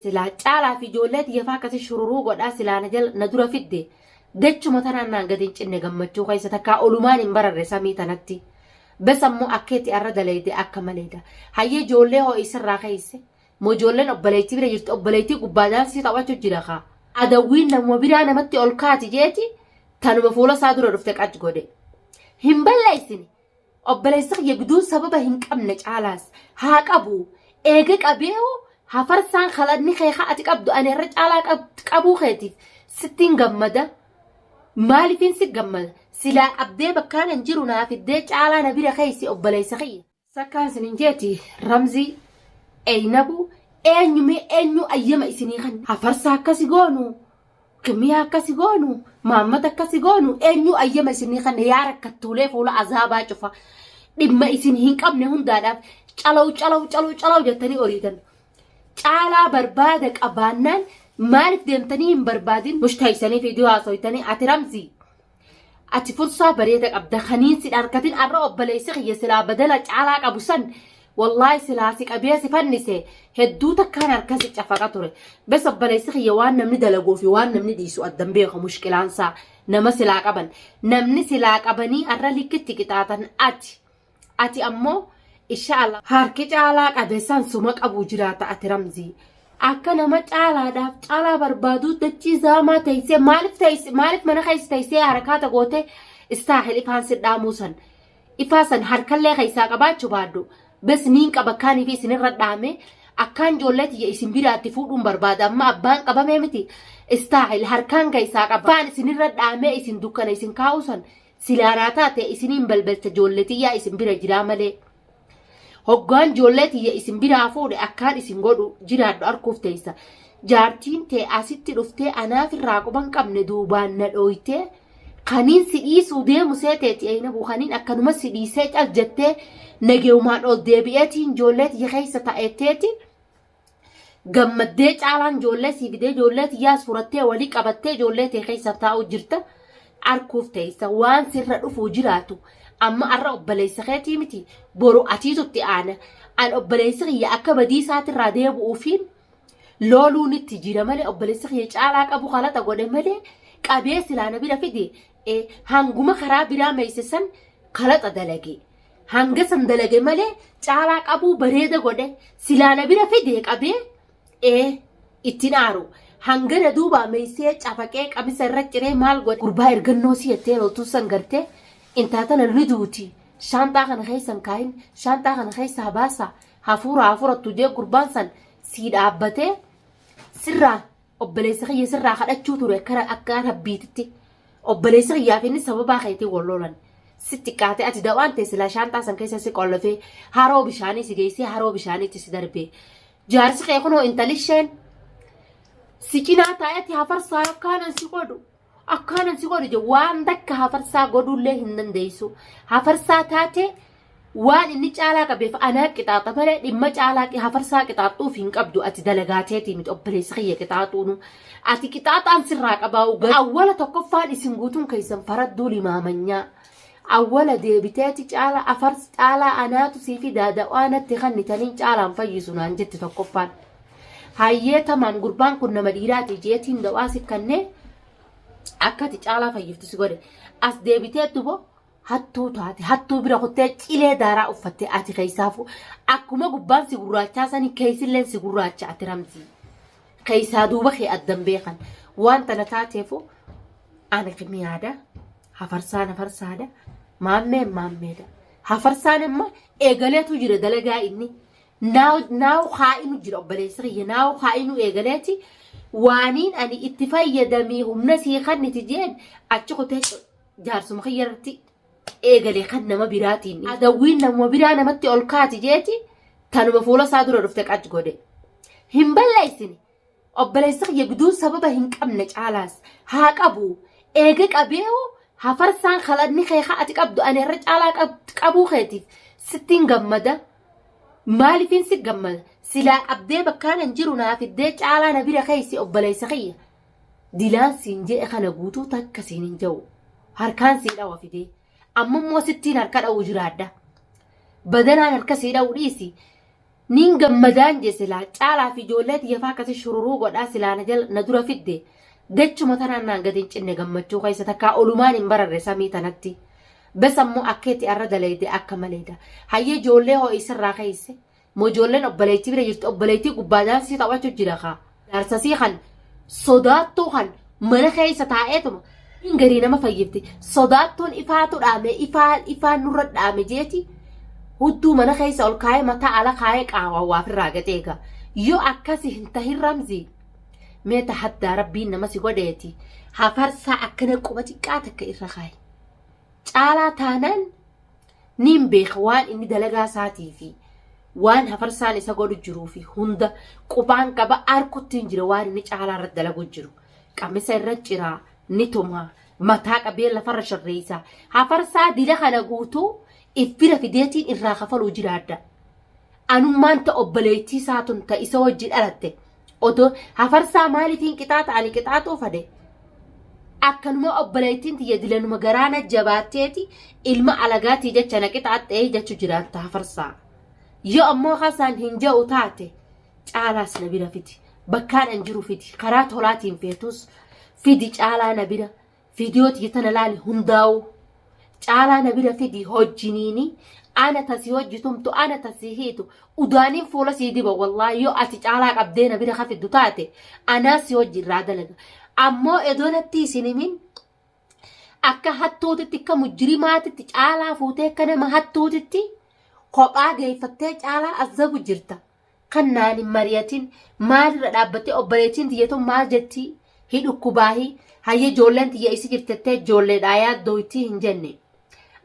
Silaa caalaa fi ijoollee tiyya faa akkasi shururuu godhaa silaa na jala na dura fidde dachuma tanaan naan gadi hin cinne gammachuu keessa takkaa olumaan hin bararre samii tanatti. Bes ammoo akka itti arra dalayde akka maleedha. Hayyee ijoollee hoo isirraa keesse? Moo ijoolleen obboleettii bira jirti obboleettii gubbaa daansii taphachuu jira kaa. Adawwiin namuma biraa namatti ol kaati jeeti tanuma fuula isaa dura dhufte qac godhe. Hin balleessine. Obboleessi kiyya biduun sababa hin qabne caalaas haa qabu. Eega qabeehu hafarsaan kalanni kee ka ati qabdu ani irra caalaa qabuu keetiif sittiin gammada. Maaliifin si gammada? Silaa qabdee bakkaan hin jiru naa fiddee caalaa na bira keessi obboleessa kiyya. Sakkaan isinin jeeti Ramzii Eynabu eenyu mee eenyu ayyama isinii kan hafarsa akkasi goonu kimiyaa akkasi goonu maammata akkasi goonu eenyu ayyama isinii kan yaa rakkattuulee fuula azaabaa cufa dhimma isin hin qabne hundaadhaaf calaw calaw calaw calaw jettanii oriitan caalaa barbaada qabaannaan maaliif deemtanii hin barbaadin mushteeysanii fi haasoytanii ati Ramzii Ati fursaa bareeda qabda kaniin si dharkatin arra obboleessi kiyya silaa badala caalaa qabu san wallaahi silaa si qabee si fannise hedduu takkaan harka si cafaqa ture. Bes obboleessi kiyya waan namni dalaguu fi waan namni dhiisu addan beeku mushkilaansaa nama silaa qaban. Namni silaa qabanii arra likkitti qixaaxan ati. Ati ammoo insha Allah harki caalaa qabe san suma qabu jiraata ati Ramzii. Akka nama caalaadhaaf caalaa barbaaduu dachii zaamaa teessee maaliif teessee maaliif mana keessa teessee harakaata gootee istaahil ifaan si dhaamuu san. Ifaa san harkallee keessaa qabaachuu baadhu. Bes niin qaba kaanii fi isinirra dhaame akkaan ijoollee tiyya isin biraatti fuudhuun barbaada amma abbaan qabamee miti istaahil harkaan keessaa qaba. Ifaan isinirra dhaamee isin dukkana isin kaa'uu san Silaa naa taate isiniin balbalcha joollee tiyyaa isin bira jiraa malee. Hoggaan joollee tiyya isin biraa fuudhe akkaan isin godhu jiraadhu arkuuf teessa. Jaartiin tee asitti dhuftee anaaf irraa quban qabne duubaan na dhooytee kaniin si dhiisuu deemu seeteeti Ayinabu kaniin akkanuma si dhiisee cal jettee nageumaan ol deebi'eetiin joollee tiyya keessa ta'eetteeti. Gammaddee caalaan ijoollee sii fidee ijoollee tiyyaas furattee walii qabattee ijoollee tee keessa taa'uu jirta arkuuf teessa waan sirra dhufuu jiraatu amma arra obboleessa keetii miti boru atiitu itti aana an obboleessi kiyya akka badii isaatirraa deebi'uufiin looluun itti jira malee obboleessi kiyya caalaa qabu kalata godhe malee qabee silaa na bira fide hanguma karaa biraa meeyse san kalaxa dalage. Hanga san dalage malee caalaa qabuu bareeda godhe silaa na bira fide qabee ee ittiin aaru. Hanga na duubaa meeysee cafaqee qamisa irra ciree maal godhe gurbaa ergannoo si jettee loltuu san gartee intaa tana ni duuti shaanxaa kana keessa hin kaahin shaanxaa kana keessaa baasa hafuura hafuurattu jee gurbaan san sii dhaabbatee sirraa Obboleessa kiyya sirraa kadhachuu ture akkana akka rabbiititti. Obboleessi kiyyaa fi inni sababaa keetiin wal lolan. Si xiqqaate ati dawaan tee silaa shaanxaa san keessa si qollofee haroo bishaanii si geessee haroo bishaaniitti si darbee. Jaarsi kee kunoo intalli isheen si cinaa taa'etti hafarsaa akkaanan si godhu. Akkaanan si godhu jedhu waan takka hafarsaa godhuullee hin dandeessu. Hafarsaa taate waan inni caalaa qabeef anaa qixaaxa malee dhimma caalaa hafarsaa qixaaxuuf hin qabdu ati dalagaateetii miti obboleessa kiyya qixaaxuunu. Ati qixaaxaan sirraa qabaa'u awwala tokkoffaan isin guutuun keessan faradduu limaamanyaa. Awwala deebiteeti caala afars caalaa anaatu sii fidaa da'waa natti kannitaniin caalaan fayyisu naan jetti tokkoffaan. Hayyee tamaam gurbaan kun nama dhiiraati jeetiin dawaa si kannee akka ati caalaa fayyiftu si godhe. As deebiteettu boo hattuu taate hattuu bira kuttee cilee daaraa uffatte ati keessaafu akkuma gubbaan si gurraachaa sani keessilleen si gurraacha ati ramzii. Keessaa duuba kee addan beekan waan tana taateefu ani kimiyaada hafarsaan hafarsaadha maammeen maammeedha. Hafarsaan amma eegaleetu jira dalagaa inni. Naawu kaa'inu jira obboleessi kiyya naawu kaa'inu eegaleeti waaniin ani itti fayyadamii humna sii kanniti jeen achi kutee jaarsuma kiyya irratti eegale kan nama biraatiin adawwiin nama biraa namatti ol kaati jeeti tanuma fuula isaa dura dhufte qac godhe hin balleessine Obboleessi kiyya biduun sababa hin qabne caalaas haa qabu. Eega qabeehu hafarsaan kalanni kee ka ati qabdu ani irra caalaa qabuu keetiif sittiin gammada. Maaliifin si gammada? Silaa qabdee bakkaan hin jiru naa fiddee caalaa na bira keessi obboleessa kiyya. Dilaan siin je'e kana guutuu takka siin hin ja'u. Harkaan sii dhawa fidee. Amma immoo sittiin harka dha'u jiraadha. Badanaan harka sii dha'u dhiisi. Niin gammadaan jee silaa caalaa fi ijoollee tiyya faa akkasi shururuu godhaa silaa na jala na dura fidde dachuma tanaan naan gadi hin cinne gammachuu keessa takkaa olumaan hin bararre samii tanatti. Bes ammoo akka itti arra dalayde akka maleedha. Hayyee ijoollee hoo isirraa keesse moo ijoolleen obboleettii bira jirti obboleettii gubbaa daansii taphachuu jira kaa. Jaarsasii kan sodaattuu kan mana keessa taa'eetuma hin garii nama fayyifti. Sodaattuun ifaatu dhaame ifaa ifaan nurra dhaame jeeti hudduu mana keessa ol kaa'ee mataa ala kaa'ee qaawaa waafirraa gaxee egaa. Yoo akkasi hin tahin ramzii mee tahaddaa rabbiin nama si godheeti hafarsaa akkana quba xiqqaa takka irra kaa'i. Caalaa taanaan niin beeka waan inni dalagaa isaatii fi waan hafarsaan isa godhu jiruu fi hunda qubaan qaba arkuttiin jira waan inni caalaa irratti dalagu jiru. Qamisa irra ciraa ni tumaa mataa qabee lafarra sharreessa. Hafarsaa dila kana guutuu if bira fideetiin irraa kafaluu jiraadha. Anummaan ta obboleettii isaa tun ta isa wajji dhalatte odoo hafarsaa maaliitiin qixaaxa ani qixaaxuu fade akkanuma obboleettiin tiyya dilanuma garaa na jabaatteeti ilma alagaatii jecha na qixaaxxee jechu jiraatta hafarsaa. Yoo ammoo kasaan hin ja'u taate caalaas na bira fidi. Bakkaan an jiru fidi. Karaa tolaatiin feetus fidi caalaa na bira. Viidiyoo tiyya tana laali hundaa'u. Caalaa na bira fidi hojjiniini ana ta si hojji tumtu ana ta si hiitu udaaniin fuula sii diba wallaahi yoo ati caalaa qabdee na bira ka fiddu taate anaa si hojji irraa dalaga. Ammoo edoo natti isin himin akka hattuutitti akka mujrimaatitti caalaa fuutee akka nama hattuutitti kophaa geeffattee caalaa azzabu jirta. Kan naan hin mari'atin maalirra dhaabbattee obboleettiin tiyya tun maal jettii hi dhukkubaahi hayya ijoolleen tiyya isi jirtettee ijoolleedhaa yaaddooytii hin jenne.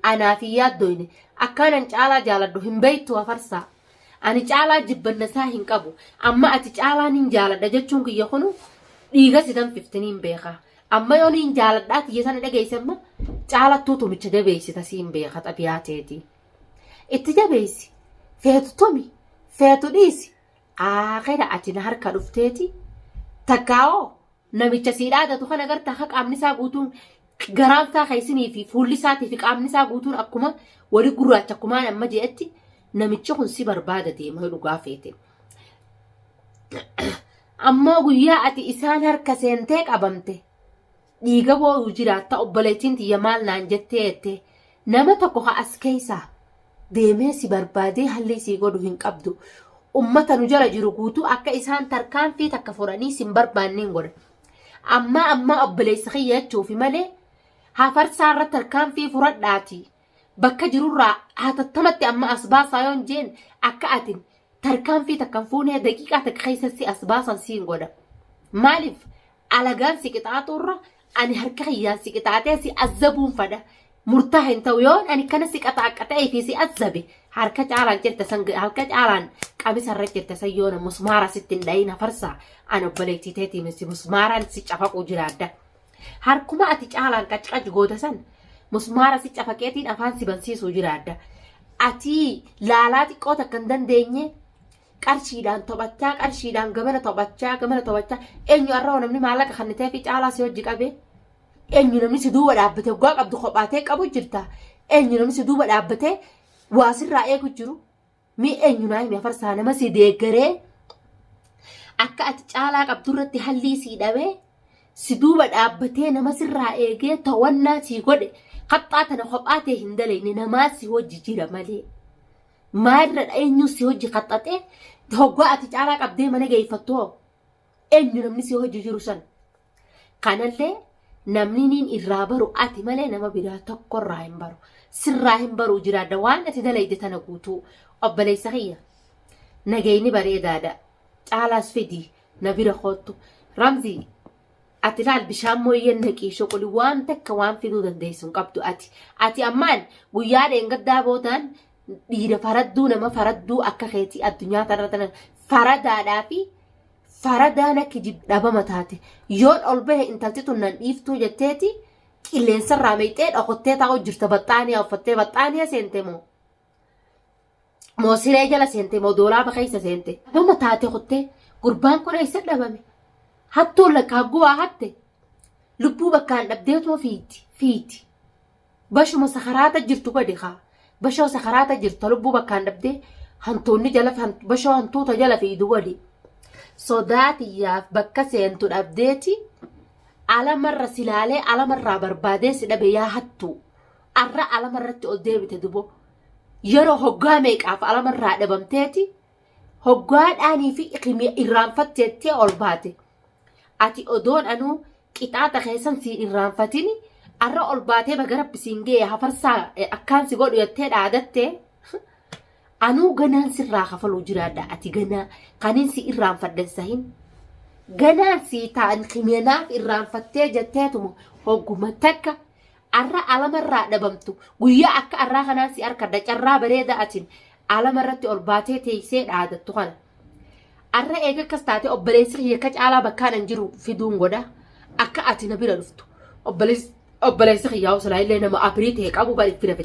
Anaaf hin yaaddooyne akkaanan caalaa jaaladhu hin beektu hafarsaa. Ani caalaa jibbanna isaa hin qabu. Amma ati caalaa nin jaaladha jechuun kiyya kunu dhiiga si danfifti niin beeka. Amma yoo niin jaaladhaa tiyya sana dhageesse amma caalattuu tumicha jabeessita siin beeka xabiyaa teetii. Itti jabeessi. Feetu tumi. Feetu dhiisi. Aakira ati na harka dhufteeti. Takkaawoo namicha sii dhaadatu kana garta akka qaamni isaa guutuun garaan isaa keessinii fi fuulli isaatii fi qaamni isaa guutuun akkuma wali gurraacha akkumaan amma je'etti namichi kun si barbaada deema dhugaa feete. Ammoo guyyaa ati isaan harka seentee qabamte dhiiga boo'u jiraatta obboleettiin tiyya maal naan jettee jette nama tokko ka as keessaa deemee si barbaadee hallii sii godhu hin qabdu. Ummata nu jala jiru guutuu akka isaan tarkaanfii takka furanii sin barbaanneen godha. Ammaa ammaa obboleessa kiyya jechuufi malee hafarsaa irra tarkaanfii furadhaati. Bakka jirurraa hatattamatti amma as baasaa yoon jeen akka ati tarkaanfii takka hin fuunee daqiiqaa takka keessa si as baasan siin godha. Maaliif alagaan si qixaaxuurra ani harka kiyyaan si qixaaxee si azzabuun fadha. Murtaa hin ta'u yoon ani kana si qaxaaqqaxee fi si azzabe harka caalaan jirta san harka caalaan qamisa irra jirta san yoona musmaara sitti hin dhayin hafarsaa ani obboleettii teetii miti musmaaraan si cafaquu jiraadda. Harkuma ati caalaan qacqac goota san musmaara si cafaqeetiin afaan si bansiisuu jiraadda. Ati laalaa xiqqoo takka hin dandeenye qarshiidhaan taphachaa qarshiidhaan gamana taphachaa gamana taphachaa eenyu arraa namni maallaqa kannitee fi caalaa si hojii qabee eenyu namni si duuba dhaabbate waggaa qabdu kophaatee qabu jirta eenyu namni si duuba dhaabbatee waa sirraa eegu jiru mee eenyu naa himi afarsaa nama si deeggaree akka ati caalaa qabdu irratti hallii sii dhabee si duuba dhaabbatee nama sirraa eegee to'annaa sii godhe qaxxaa tana kophaa tee hin dalayne namaa si hojii jira malee. Maalirra eenyu si hojii qaxxaxee hoggaa ati caalaa qabdee mana geeffattu hoo eenyu namni si hojii jiru san. Kanallee namni niin irraa baru ati malee nama biraa tokko irraa hin baru. Sirraa hin baru jiraadha waan ati dalayde tana guutuu obboleessa kiyya. Nagayni bareedaadha. Caalaas fidi na bira koottu. Ramzii ati laal bishaan mooyyeen naqii shuquli waan takka waan fiduu dandeessu hin qabdu ati. Ati ammaan guyyaa dheengaddaa boodaan dhiira faradduu nama faradduu akka keetii addunyaa tanarra tana faradaadhaa fi faradaan akka dhabama taate yoon ol bahe intalti tun nan dhiiftuu jetteeti qilleensarraa meexxee dhokottee taa'u jirta baxxaaniyaa uffattee baxxaaniyaa seente moo moo siree jala seente moo doolaaba keessa seente dhabama taate kuttee gurbaan kun eessa dhabame hattuun lakkaa guwaa hatte lubbuu bakkaan dhabdeetuma fiitti fiitti Bashuma sakaraata jirtu gadi kaa. Bashoo sakaraata jirtu lubbuu bakkaan dhabdee Hantuunni jala bashoo hantuuta jala fiidu wali. Sodaa tiyyaaf bakka seentu dhabdeeti alamarra silaalee alamarraa barbaadee si dhabe yaa hattuu. Arra alamarratti ol deebite dubo. Yeroo hoggaa meeqaaf alamarraa dhabamteeti hoggaadhaanii fi irraanfatteettee ol baate. Ati odoon anuu qixaaxa keessan siin irraanfatini arra ol baatee baga rabbi siin ga'e hafarsaa akkaan si godhu jettee dhaadattee anuu ganaan sirraa kafaluu jiraadha ati ganaa kanin si irraanfadhen sahin ganaan sii ta'an kimenaaf irraanfattee jetteetuma hogguma takka arra alamarraa dhabamtu guyyaa akka arraa kanaan si arkadha carraa bareeda atin alamarratti ol baatee teessee dhaadattu kana. Arra eega akkas taate obboleessi kiyya akka caalaa bakkaan an jiru fiduun godha. Akka ati na bira dhuftu. Obboleessi kiyyaa silaa illee nama abrii ta'e qabu bari fira fite.